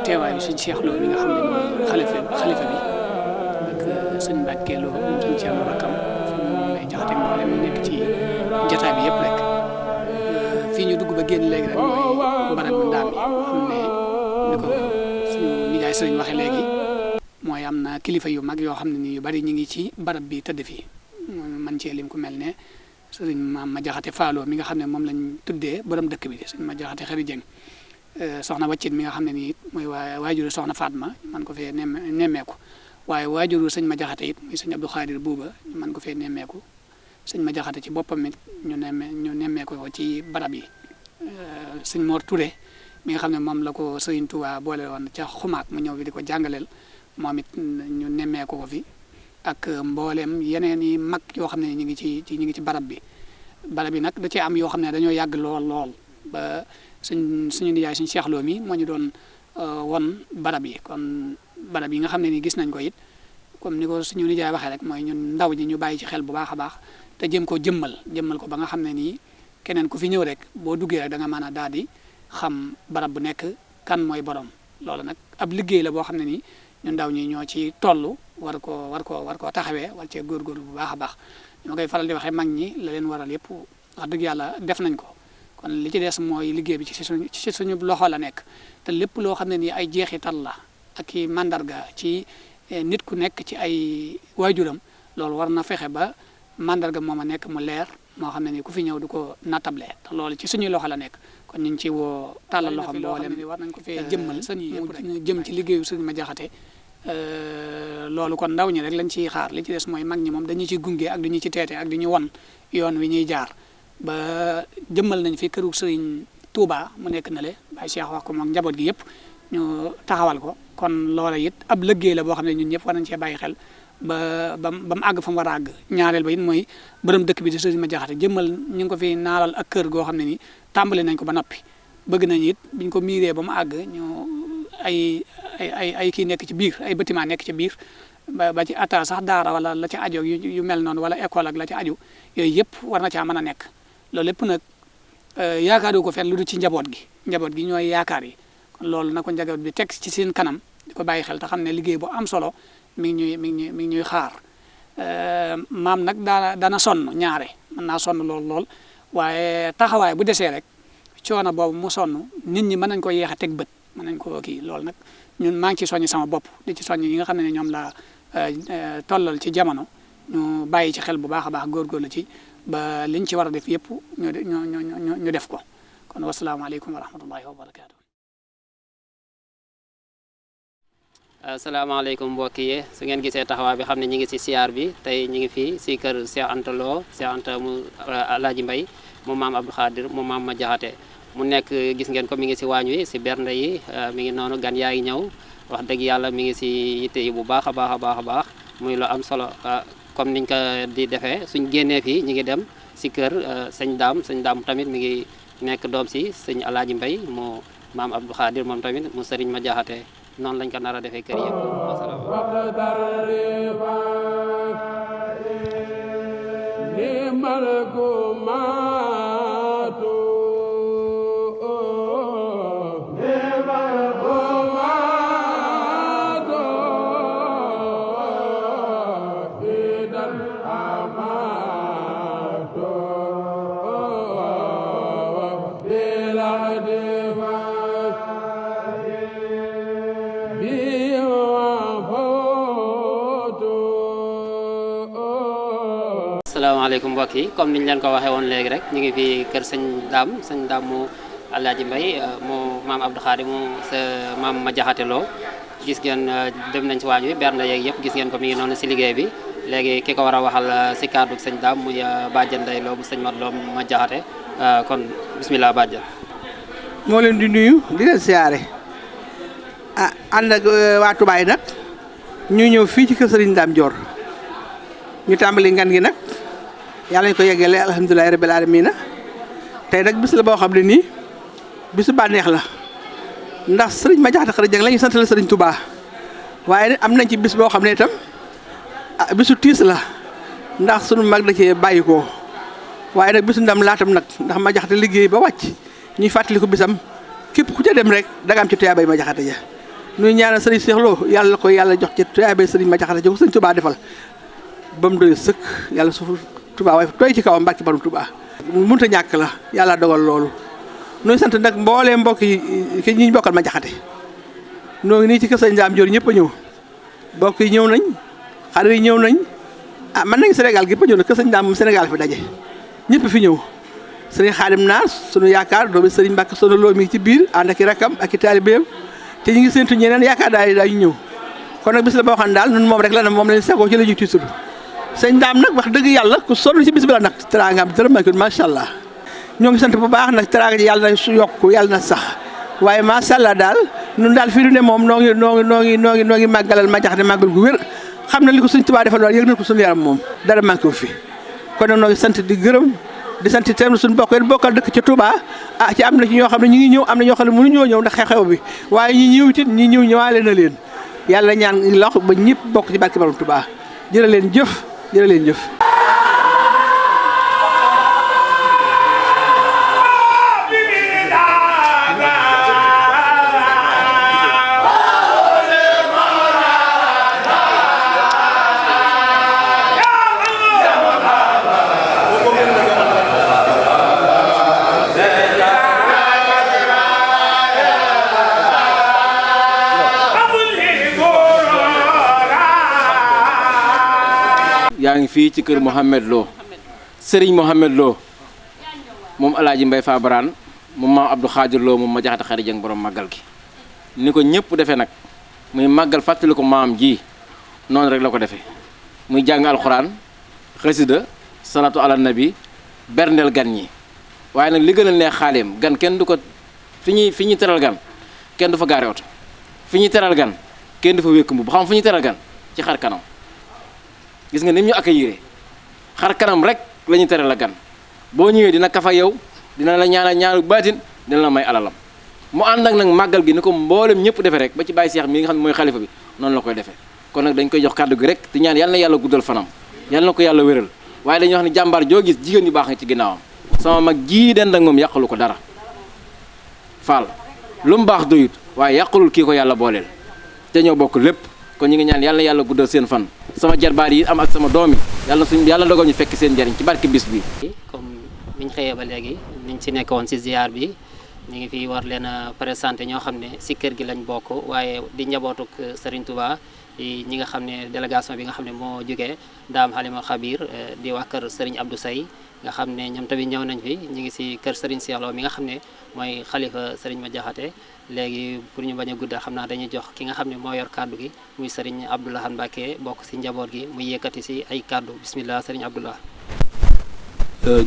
teewaayu sëñ Cheikh Lo mi nga xam ne mooy xalifa bi ak sëñ Mbacke Lo moom sëñ Cheikh Lo rakkam sëñ May Jaxate mboolem ñu nekk ci jotaay bi yëpp rek fii ñu dugg ba génn léegi rek mooy barab bu ndaam yi xam ne ni ko suñu nijaay sëriñ waxe léegi mooy am na kilifa yu mag yoo xam ne ni yu bari ñu ngi ci barab bi tëdd fii man cee lim ku mel ne sëriñ Ma Jaxate Faalo mi nga xam ne moom lañ tuddee borom dëkk bi sëñ Ma Jaxate Xari Jeng soxna waccit mi nga xam ne nii mooy waajuru soxna Fatma man ko fee nemmeeku waaye waajuru sëñ Ma Jaxate it muy sëñ Abdou Khadir Buuba man ko fee nemmeeku sëñ Ma Jaxate ci boppam it ñu nemmeeku ko ci barab yi sëñ Mor Touré mi nga xam ne moom la ko sëriñ Touba boole woon ca xumaak mu ñëw fi di ko jàngaleel moom it ñu nemmeeku ko fi ak mboolem yeneen yi mag yoo xam ne ñu ngi ci barab bi nag da cee am yoo xam ne dañoo yàgg lool ba suñu nijaay suñu Cheikh Lo mi moo ñu doon won barab yi kon barab yi nga xam ne ni gis nañ ko it comme ni ko suñu nijaay waxee rek mooy ñun ndaw ñi ñu bàyyi ci xel bu baax a baax te jëm koo jëmmal ko ba nga xam ne nii keneen ku fi ñëw rek boo duggee rek da nga mën a daal di xam barab bu nekk kan mooy borom loolu nag ab liggéey la boo xam ne nii ñun ndaw ñi ñoo ci toll war koo taxawee war cee góorgóorlu bu baax a baax ñu koy faral di waxee mag ñi la leen waral yëpp wax dëgg yàlla def nañ ko kon li ci des mooy liggéey bi ci suñu loxo la nekk te lépp loo xam ne nii ay jeexital la ak i mandarga ci nit ku nekk ci ay waajuram loolu war na fexe ba mandarga moom a nekk mu leer moo xam ne nii ku fi ñëw du ko nattable te loolu ci suñuy loxo la nekk kon ñu ngi ci woo tàllal loxo mboolem war nañ ko fee jëmmal mu jëm ci liggéeyu sëñ Ma Jaxate loolu kon ndaw ñi rek lañ ciy xaar li ci des mooy mag ñi moom dañu ci gunge ak dañu ci teete ak di ñu won yoon wi ñuy jaar ba jëmmal nañ fi këru sëriñ Touba mu nekk na le Baye Cheikh wax ko moom njaboot gi yëpp ñu taxawal ko kon loola it ab liggéey la boo xam ne ñun ñëpp war nañ cee bàyyi xel ba mu àgg fa mu war a àgg ñaareel ba it mooy borom dëkk bi di sëriñ Ma Jaxate jëmmal ñu ngi ko fi naalal ak kër goo xam ne ni tàmbali nañ ko ba noppi bëgg nañ it biñ ko miiree ba mu àgg ñu ay kii nekk ci biir ay bâtiment nekk ci biir ba ci atta sax daara wala la ci aju yu mel noonu wala école ak la ci aju yooyu yëpp war na caa mën a nekk loolu lépp nag yaakaaru ko fenn lu du ci njaboot gi ñooy yaakaar yi kon loolu na ko njaboot bi teg ci seen kanam di ko bàyyi xel te xam ne liggéey bu am solo mi ngi ñuy xaar maam nag dana sonn ñaare mën naa sonn lool waaye taxawaay bu desee rek coono boobu mu sonn nit ñi mën nañ ko yeex a teg bët mën nañ ko kii loolu nag ñun maa ngi ci soññ sama bopp di ci soññ yi nga xam ne ñoom la tollal ci jamono ñu bàyyi ci xel bu baax a baax góorgóorlu ci ba liñ ci war a def yëpp ñu def ko kon wasalaamaaleykum wa rahmatullahi wa barakaatu. asalaamaaleykum mbokk yi su ngeen gisee taxawaay bi xam ne ñi ngi ci siyaar bi tey ñi ngi fii si kër Cheikh Anta Lo Cheikh Anta mu Alaaji Mbay mu maam Abdou Khadir mu maam Ma Jaxate mu nekk gis ngeen ko mi ngi si waañ wi si bernde yi mi ngi noonu gan yaa ngi ñëw wax dëgg yàlla mi ngi si yitte yi bu baax a baax muy lu am solo comme niñ ko di defee suñ génnee fii ñi ngi dem si kër sëñ daam tamit mi ngi nekk doom si sëñ Alaaji Mbay mu maam Abdou Khadir moom tamit mu sëriñ Ma Jaxate noonu lañ ko nar a defee kër yëpp wasalaam asalaamaaleykum mbokk yi comme niñ leen ko waxee woon léegi rek ñu ngi fi kër sëñ Daam mu Alaaji Mbay mu maam Abdou Khadim mu sa maam ma jaxate loo gis ngeen dem nañ ci waañ wi bernde yeeg yëpp gis ngeen ko mi ngi noonu si liggéey bi léegi ki ko war a waxal si kàddu sëñ Daam muy bàjjan Ndey Loo bu sëñ Mat Loo ma jaxate kon bismillah bàjjan. moo leen di nuyu di leen siyaare ànd ak waa Touba yi nag ñu ñëw fii ci kër Sëriñ Daam Joor ñu tàmbali ngan gi nag yàlla ñu ko yeggale alhamdulilahi rabbil alamina tey nag bis la boo xam ne nii bisu bànneex la ndax sëriñ ma jaxate xarit jang la ñu sant la sëriñ Touba waaye am nañ ci bis boo xam ne itam bisu tiis la ndax sunu mag da cee bàyyi ko waaye nag bisu ndam laatam nag ndax ma jaxate liggéey ba wàcc ñuy fàttali ko bisam képp ku ca dem rek danga am ci tuyaabay ma jaxate ja nuy ñaanal sëriñ Cheikh Lo yàlla ko yàlla jox ci tuyaabay sëriñ ma jaxate ja ko sëriñ Touba defal ba mu doy sëkk yàlla suuf Touba waaye tooy ci kawam mbàkki barum Touba mënut a ñàkk la yàlla dogal loolu nuy sant nag mboolee mbokk yi ki ñi bokkal ma jaxate noo ngi nii ci kër Sëriñ Daam Joor ñëpp a ñëw mbokk yi ñëw nañ xarit yi ñëw nañ man nañ Sénégal gépp a ñëw nag kër Sëriñ Daam moom Sénégal fi daje ñëpp fi ñëw sëriñ Xaadim Naar sunu yaakaar doomi sëriñ Mbàkke Soxna Lo mi ngi ci biir ànd ak i rakkam ak i taalibeem te ñu ngi séntu ñeneen yaakaar daañu ñëw kon nag bis la boo xam ne daal nun moom rek la ne moom lañ sagoo ci la ñuy tudd sëñ Daam nag wax dëgg yàlla ku sonn ci bis bi la nag teraanga am dara manqué macha allah ñoo ngi sant bu baax nag teraanga ji yàlla na su yokku yàlla na sax waaye macha allah daal nun daal fii du ne moom noo ngi màggalal ma jaxate màggal gu wér xam na li ko suñ Tuubaa defal loolu yëg na ko suñu yaram moom dara manqué wu fi kon nag noo ngi sant di gërëm di sant itam suñu bokk yi bokkal dëkk ci Touba ci am na ci ñoo xam ne ñu ngi ñëw am na ñoo xam ne mënuñoo ñëw ndax xew-xew bi waaye ñi ñëw it ñi ñëw ñëwaale na leen yàlla ñaan lox ba ñëpp bokk ci barke Borom Touba jërë leen jëf yaa ngi fii ci kër Mouhamed Lo Serigne Mouhamed Lo moom Alaaji Mbay Fabaraan moom maam Abdou Khadir Lo moom ma jaxate xarit jang borom màggal gi ni ko ñëpp defee nag muy màggal fàttali ko maam ji noonu rek la ko defee muy jàng alxuraan xasida salatu ala nabi berndeel gan ñi waaye nag li gën a neex xaaleem gan kenn du ko fi ñuy teral gan kenn du fa gaare oto fi ñuy teral gan kenn du fa wékk mbubb xam fu ñuy teral gan ci xar kanam gis nga ni ñu accueillir xar kanam rek la ñuy tere la gan boo ñëwee dina kafa yow dina la ñaanal baatin dina la may alalam mu ànd ak nag màggal gi ni ko mboolem ñëpp defee rek ba ci Baye Cheikh mi nga xam ne mooy xalifa bi noonu la koy defee kon nag dañ koy jox kàddu gi rek te ñaan yal na yàlla guddal fanam yal na ko yàlla wéral waaye dañuy wax ne jàmbaar joo gis jigéen ñu baax nga ci ginnaawam sama mag jii den ak moom yàqalu ko dara faal lu mu baax doyut waaye yàqalul kii ko yàlla booleel te ñoo bokk lépp kon ñu ngi ñaan yàlla yàlla guddal seen fan sama jarbaar yi am ak sama doom yi yàlla dogal ñu fekk seen njariñ ci barke bis bi. comme biñ xëyee ba léegi niñ ci nekkoon si ziar bi ñu ngi fi war leen a présenté ñoo xam ne si kër gi lañ bokk waaye di njabootuk Serigne Touba ñi nga xam ne délégation bi nga xam ne moo jógee Daam Halima Xabir di wax kër Serigne Abdou Say nga xam ne ñoom tamit ñëw nañ fi ñu ngi si kër Serigne Cheikh Lo mi nga xam ne mooy xalifa Serigne ma jaxate léegi pour ñu bañ a guddal xam naa dañuy jox ki nga xam ne moo yor kàddu gi muy Serigne Abdoulaye Mbacke bokk si njaboot gi muy yëkkati si ay kàddu bismillah Serigne Abdoulaye.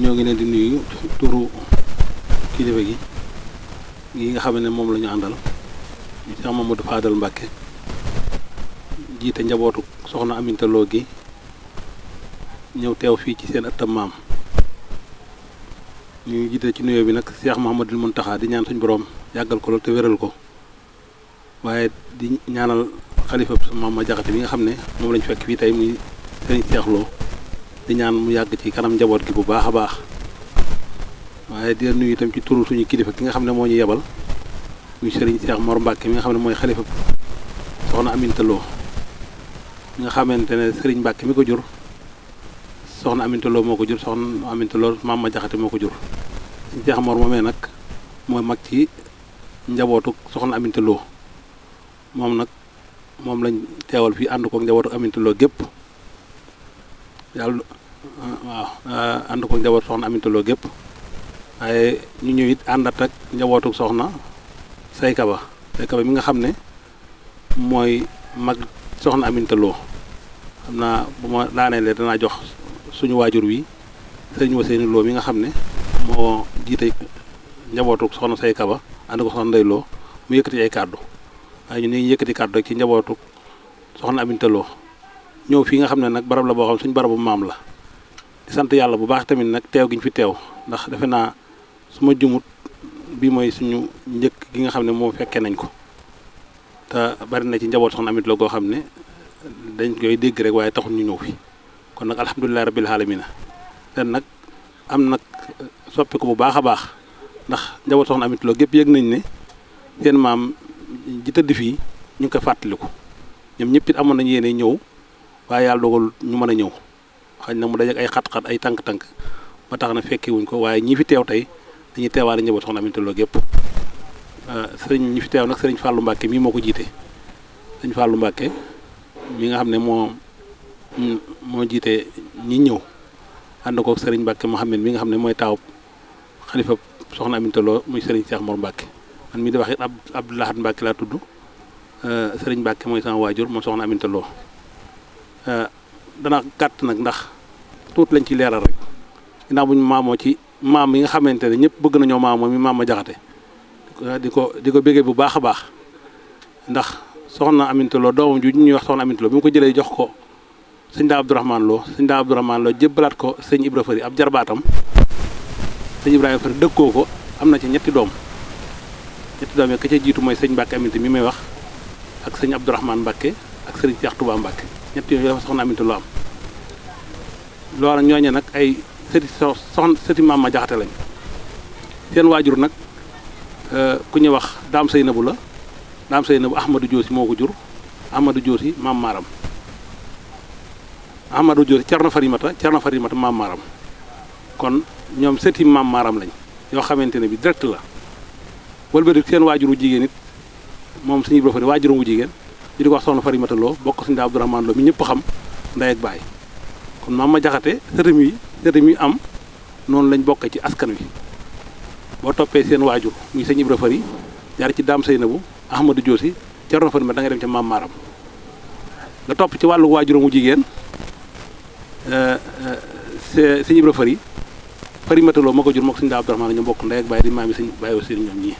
ñoo ngi leen di nuyu turu kilifa gi nga xam ne moom la ñu àndal Cheikh Mamadou Fadal Mbacke jiite njabootu soxna Aminta Lo gi ñëw teew fii ci seen ëttam maam ñu ngi jiite ci nuyoo bi nag Cheikh Mouhamadul Mountakha di ñaan suñu borom yàggal ko lool te wéral ko waaye di ñaanal xalifa maam ma jaxate bi nga xam ne moom lañu fekk fii tey muy Serigne Cheikh Lo di ñaan mu yàgg ci kanam njaboot gi bu baax a baax waaye di nuyu itam ci turu suñu kilifa ki nga xam ne moo ñu yebal muy Serigne Cheikh Mor Mbacke mi nga xam ne mooy xalifa soxna Aminta Lo mi nga xamante ne Serigne Mbacke mi ko jur soxna Aminta Lo moo ko jur soxna Aminta Lo maam ma jaxate moo ko jur Cheikh Mor moomee nag mooy mag ci njabootu soxna Aminta Lo moom nag moom lañ teewal fii ànd ko njabootu Aminta Lo gépp yàlla waaw ànd ko njabootu soxna Aminta Lo gépp waaye ñu ñëw it àndat ak njabootu soxna Saykaba mi nga xam ne mooy mag soxna Aminta Lo xam naa bu ma daaneele danaa jox suñu waajur wi sëriñ Waseeni Lo mi nga xam ne moo jiite njabootu soxna Saykaba ànd ko soxna Ndey Lo mu yëkkati ay kàddu waaye ñu ngi yëkkati kàddu rek ci njabootu soxna Aminta Lo ñëw fii nga xam ne nag barab la boo xam suñu barabu maam la di sant yàlla bu baax tamit nag teew gi ñu fi teew ndax defe naa su ma jumut bi mooy suñu njëkk gi nga xam ne moom fekkee nañ ko te bari na ci njaboot soxna Aminta Lo goo xam ne dañ koy dégg rek waaye taxul ñu ñëw fi kon nag alhamdulilah rabbil alamina ren nag am nag soppi ko bu baax a baax ndax njaboot soxna Aminta Lo gépp yëg nañ ne seen maam ji tëdd fii ñu ngi koy fàttaliku ñoom ñëpp it amoon nañu yéene ñëw waaye yàlla dogal ñu mën a ñëw xañ na mu dajeek ay xat-xat ay tànk-tànk ba tax na fekke wuñ ko waaye ñi fi teew tey dañuy teewaale njaboot soxna Aminta Lo gépp sëriñ ñi fi teew nag sëriñ Fallou Mbacke mii moo ko jiite sëriñ Fallou Mbacke mi nga xam ne moo jiite ñi ñëw ànd kook sëriñ Mbacke Mouhamed mi nga xam ne mooy taaw xalifa soxna Aminta Lo muy sëriñ Cheikh Mor Mbacke man mii di wax it Abdou Lahad Mbacke laa tudd sëriñ Mbacke mooy sama waajur moom soxna Aminta Lo dana gàtt nag ndax tuut lañ ci leeral rek ginnaaw bu ñu maamoo ci maam yi nga xamante ne ñëpp bëgg nañoo maamoo mi maam ma jaxate di ko béggee bu baax a baax ndax soxna Aminta Lo doomam ju ñuy wax soxna Aminta Lo bi mu ko jëlee jox ko sëñ daa Abdourahmane Lo jébbalaat ko sëñ Ibra Fari ab jarbaatam sëñ Ibrahima Fari dëkkoo ko am na ci ñetti doom yi ka ca jiitu mooy sëñ Mbacke Aminta mi may wax ak sëñ Abdourahmane Mbacke ak sëriñ Cheikh Touba Mbacke ñett yooyu dafa soxna Aminta Lo am loolu ñooñe nag ay sëti maam ma jaxate lañ seen waajur nag ku ñuy wax Daam Seynabu la Daam Seynabu Ahmadou Diosi moo ko jur Ahmadou Diosi maam Maram Ahmadou Diosi Cerno Farimata maam Maram kon ñoom sëti maam Maram lañ yoo xamante ne bi direct la wëlbati seen waajuru jigéen it moom suñu Ibra Fari waajuru wu jigéen ñu di ko wax soxna Farimata Lo bokk suñu daa Abdourahmane Lo mi ñëpp xam ndey ak baay kon maam ma jaxate sëtam yi am noonu lañ bokkee ci askan wi boo toppee seen waajur muy sëñ Ibra Fari jaar ci Daam Seynabu Ahmadou Diosi Cerno Farimata da nga dem ca maam Maram nga topp ci wàllu waajuram wu jigéen sëñ Ibra Fari Farimata Lo moo ko jur moo ko suñu daa Abdourahmane ñoom bokk ndey ak baay di maam yi sëñ Baye aussi ñoom ñii.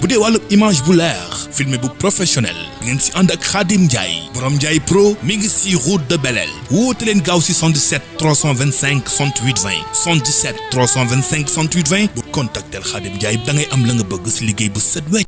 bu dee wàllu image bu leer filmé bu professionnel ngeen si ànd ak Khadim Ndiaye borom Ndiaye Pro mi ngi si route de Belel woote leen gaaw si 77 325 68 20 77 325 68 20 bu contactel Khadim Ndiaye da ngay am la nga bëgg si liggéey bu set wecc